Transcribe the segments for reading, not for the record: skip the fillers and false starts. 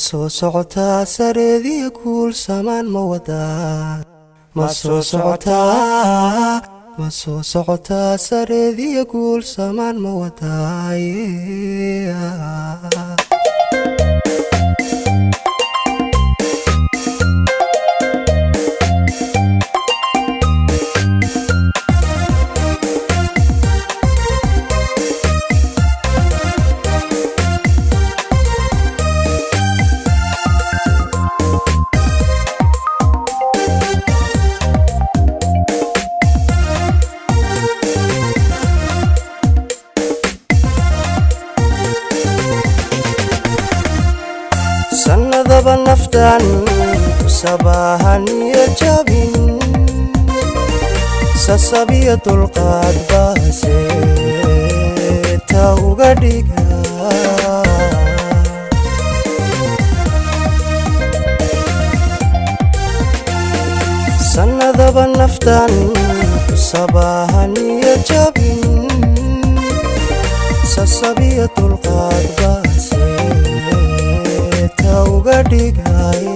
Soo socotaa sareediyo guul samaan ma wadaa? Ma soo socotaa, ma soo socotaa sareediyo guul samaan ma wadaa? Sannadaba naftan kusabahaniyo jabin, sasabiyo dulqaad baase ta uga dhiga. Sannadaba naftan kusabahaniyo jabin, sasabiyo dulqaad baase ta uga dhigaye.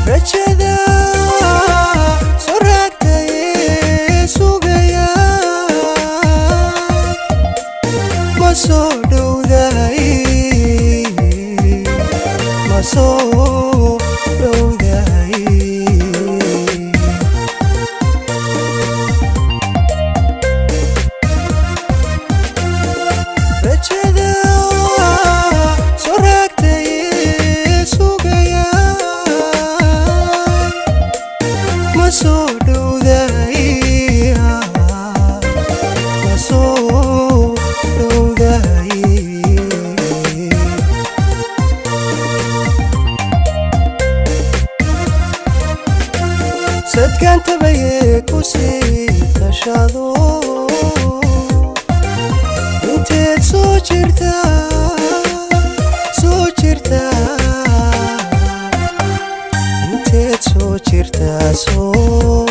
Rajada soo raagtaye sugaya ma soo dhowdahay? Ma soo dhowdahay? Rajada soo raagtaye sugaya ma soo dhowdahay? Ma soo dhowdahay? Sadkaan tabaye ku sii tashado, inteed soo jirtaa, soo jirtaa, inteed soo jirtaa, soo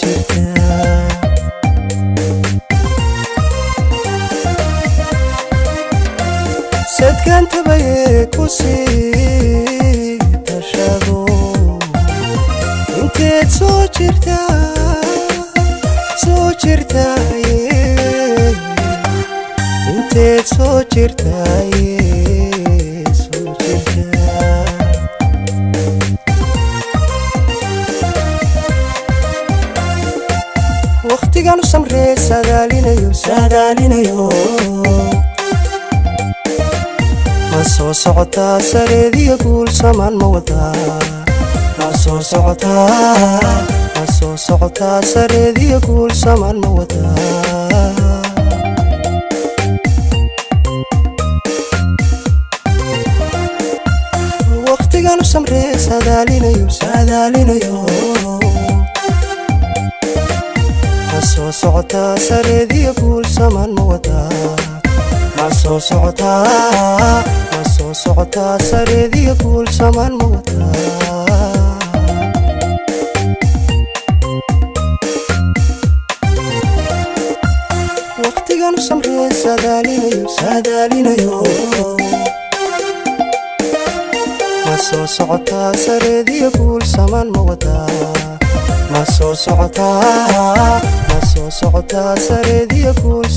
jirtaa. Sadkaan tabaye ku sii tashado, inteed soo jirtaa, soo jirtaaye, inteed soo jirtaaye, soo jirtaa. Waqtigan u samree saadaalinayo, saadaalinayo, ma soo socotaa sareediyo guul samaan ma wadaa? Ma soo socotaa, ma soo socotaa sareediyo guul samaan ma wadaa? Waqtigan u samree saadaalinayo, saadaalinayo, ma soo socotaa sareediyo guul samaan ma wadaa? Ma soo socotaa, ma soo socotaa sareediyo guul samaan ma wadaa? Waqtigan u samree saadaalinayo, saadaalinayo, ma soo socotaa sareediyo guul samaan ma wadaa? Ma soo socotaa, ma soo socotaa sareediyo guul